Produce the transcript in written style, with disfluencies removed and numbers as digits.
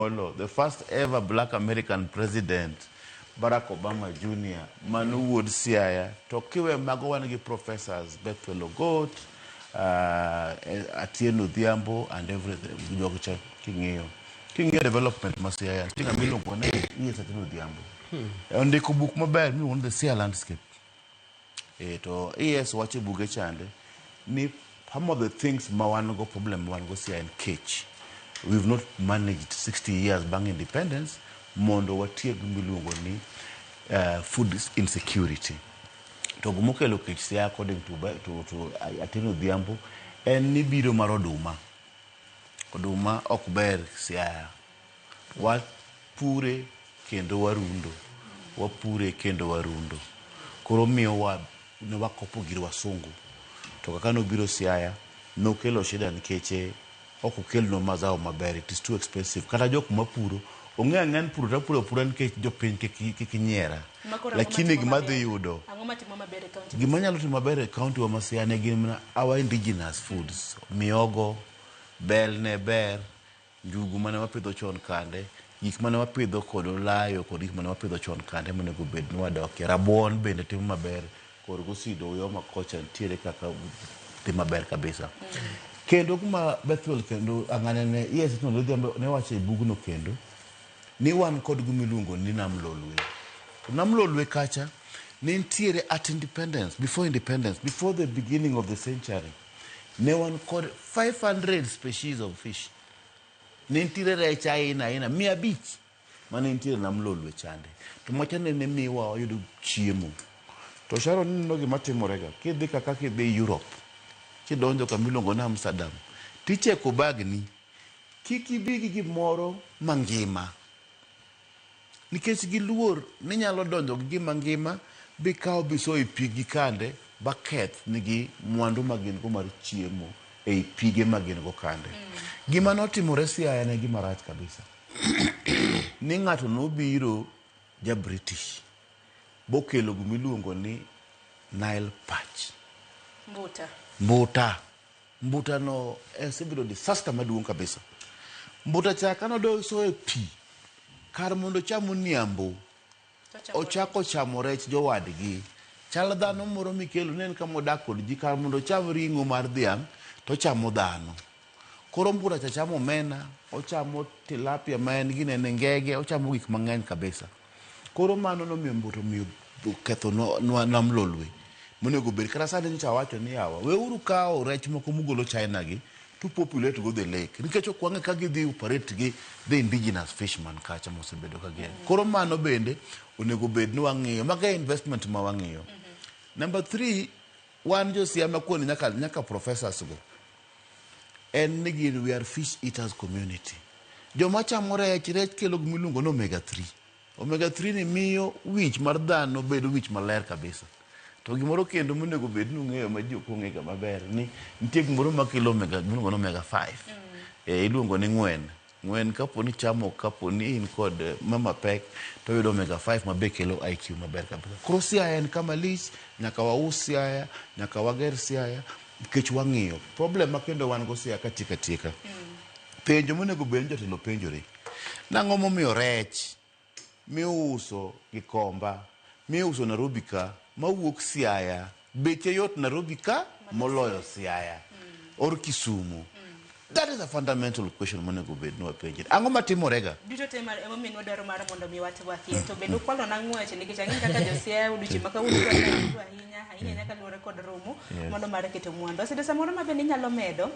Olo, the first ever black American president, Barack Obama Jr., mano wuod Siaya. To kiwe mago wan gi professors Bethwel Ogot, Atieno Odhiambo and everything. Jogo cha king'iyo. King'iyo development ma Siaya, nitie ng'ama iluongo ni E.S. Atieno Odhiambo. Ondiko buk maber miluongo ni The Siaya Landscape. E, to ES wacho e buge chande ni some of the things ma wan go, problem ma wan go Siaya en kech. We've not managed 60 years bang' independence mondo watiek gimiluongo ni food insecurity. To gimokelo kech Siaya, according to Atieno Odhiambo, en ni biro mar oduma. Oduma ok ber Siaya. Wapure kendo warundo. Wapure kendo warundo. Koro miyowa ne wakopo gir wasungu. To kaka nobiro Siaya, nokelo shida nikech ok okelnwa mazao maber. It is too expensive. Kata jok mapuro, ong'e ang'e ni puro tapuro apura nikech jopiny kik nyiera. Makoro ang'o Lakini matimo gima maber? dhi yudo Ang'o matimo maber e kaunti? Gima nyalo timo maber e kaunti wa ma Siaya ne gin mana our indigenous foods. Miogo, bel ne ber, njugu mane wapidho chon kande, gik mane wapidho kod olayo kod gik mane wapidho chon kande monego bed ni wadokie. Rabuon bende timo maber kor gosido Uyoma kocha nitiere kaka dhi maber kabisa. Kendo kuma Bethwel kendo ang'ane ne ES Odhiambo ne wacho e bugno kendo ni wan kod gima iluongo ni Nam Lolwe. To Nam Lolwe kacha ne nitiere at independence, before independence, before the beginning of the century, ne wan kod 500 species of fish. Ne nitiere rech aina aina 500 mane nitiere Nam Lolwe chande. To macha ne miwa wayudo chiemo. To Sharon, ineno gima timore ga, kidhi kaka kidhi Europe, kidonjo kama iluongo ni Amsterdam, ticheko bagni, kik ibi gi gimoro mangima. Nikech giluor ni nyalo donjo gi gima ngima bikaw biso e pigi kande baketh nigi mwandu ma gin go mar chiemo ei pige ma gin go kande. Gima notimore Siaya ne gima rach kabisa. Ni ng'ato nobiro ja British bokelo gimiluongo ni Nile perch. Mbuta. Mbuta. Mbuta no osebedo disaster maduong' kabisa. Mbuta cha kanoso e pi, kar mondo ocham oniambo, ochako chamo rech jowadgi. Chal dhano moro mikelo ne en kama odak kod ji, kar mondo ocham ring'o mar dhiang' to ochamo dhano. Koro mbuta cha chamo omena, ochamo tilapia ma en ginene ngege, ochamo gik mang'eny kabisa. Koro mano nomiyo mbuta omiyo oketho nwa Nam Lolwe. Monego bed kata sani nyocha awacho ni yawa, weuru kawo rech moko mugolo China gi to populate go the lake. Nikech ok wang'e ka gidhi operate gi the indigenous fishman kacha mosebedo ka gin. Koro mano bende onego bed ni wang'iyo. Mago e investment ma wang'iyo. Number three, wan jo Siaya makuoni nyaka professors go. En ni gin we are fish eaters community. Joma chamo rech, rech kelo gima iluongo ni omega 3. Omega 3 ni miyo wich mar dhano bedo wich maler kabisa. To gimoro kendo monego bed ni ung'eyo ma ji ok ong'eyo maber ni nitie gimoro makelo omega miluongo ni omega 5. E, iluongo ni ng'wen. Ng'wen kapo ni chamo kapo ni in kod mama pek to yudo omega 5 ma be kelo IQ maber kabisa. Koro Siaya en kama lich, nyaka waus Siaya, nyaka wager Siaya nikech wang'iyo. Problem ma kendo wan go Siaya katieko atieka. Penjo monego bed ni jotelo penjore. Nang'o momiyo rech miuso Gikomba, miuso Nairobi ka, mawuok Siaya, beche yot Nairobi ka moloyo Siaya or Kisumu? That is a fundamental question monego bed ni wapenjre. Ang'o matimore ga? Duto te mar emomiyo nwadwaro mar mondo mi watwakie to bende ukwalo na ng'weche nikech ang'e kaka josiaya odiochieng' ma kawuono dwa ahinya ahinya ahinya kaluwore kod romo mondo mar keto mwandu. Asede samoro ma bende inyalo medo ka.